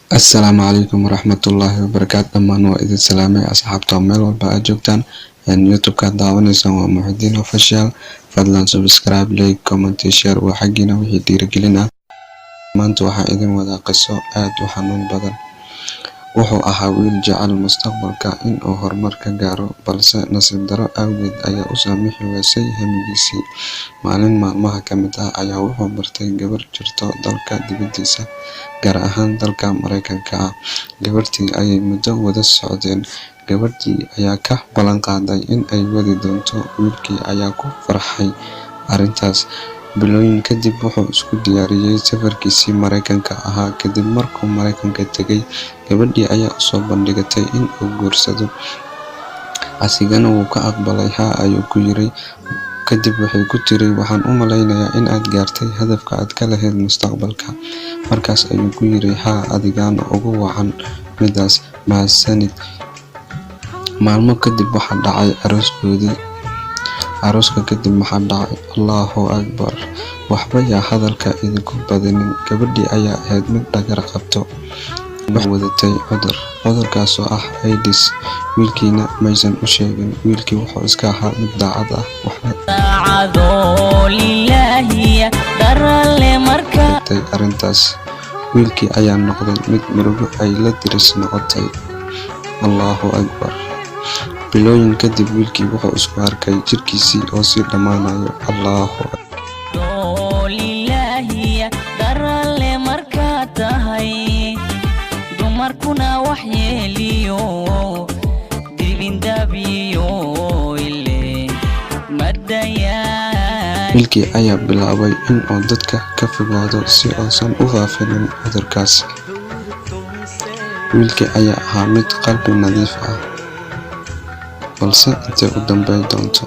Assalaamu calaykum waraxmatullaahi wabarakaatu. Dhammaan waa idin salaamay asxaabta meel walba aad joogtaan. YouTube-ka daawanaysaan waa Muxidiin Official. Fadlan subscribe, like, comment, share waa xaggiina wixii dhiirigelin ah. Maanta waxaan idin wadaa qiso aad u xanuun badan. Wuxuu ahaa wiil jecel mustaqbalka in uu horumar ka gaaro, balse nasiib darro awgeed ayaa u saamixi waysay hamigiisii. Maalin maalmaha ka mid ah ayaa wuxuu bartay gabar jirto dalka dibadiisa, gaar ahaan dalka Mareykanka ah. Gabartii ayay muddo wada socdeen. Gabadhii ayaa ka ballan qaaday in ay wadi doonto. Wiilkii ayaa ku farxay arrintaas. Bilooyin kadib wuxuu isku diyaariyay safarkiisii Mareykanka ahaa. Kadib markuu Mareykanka tegay, gabadhii ayaa u soo bandhigtay in uu guursado. Asigana wuu ka aqbalay, haa ayuu ku yiri. Kadib waxay ku tiri, "Waxaan u maleynayaa in aad gaartay hadafka aad ka lahayd mustaqbalka." Markaas ayuu ku yiri, "Haa, adigaana ugu wacan midaas, mahadsanid." Maalmo kadib waxaa dhacay arooskoodii. Arooska kadib maxaa dhacay? Allahu akbar. Waxba yaa hadalka idinku badinin. Gabadhii ayaa ahayd mid dhagar qabto. Waxay wadatay cudur, cudurkaasoo ah AIDS. Wiilkiina maysan u sheegin. Wiilkii wuxuu iska ahaa mid daacad ah, waxna tay arrintaas. Wiilkii ayaa noqday mid murugo ay la diris noqotay. Allahu akbar. Bilooyin kadib wiilkii wuxuu isku arkay jirkiisii oo sii dhammaanayo. Allahu. Daralle markaa tahay dumarkuna wax yeeliyo dibindabiyo ile madayaan. Wiilkii ayaa bilaabay in uu dadka ka fogaado si uusan u faafinin cudurkaas. Wiilkii ayaa ahaa mid qalbi nadiif ah, balse intee u dambeyn doonto?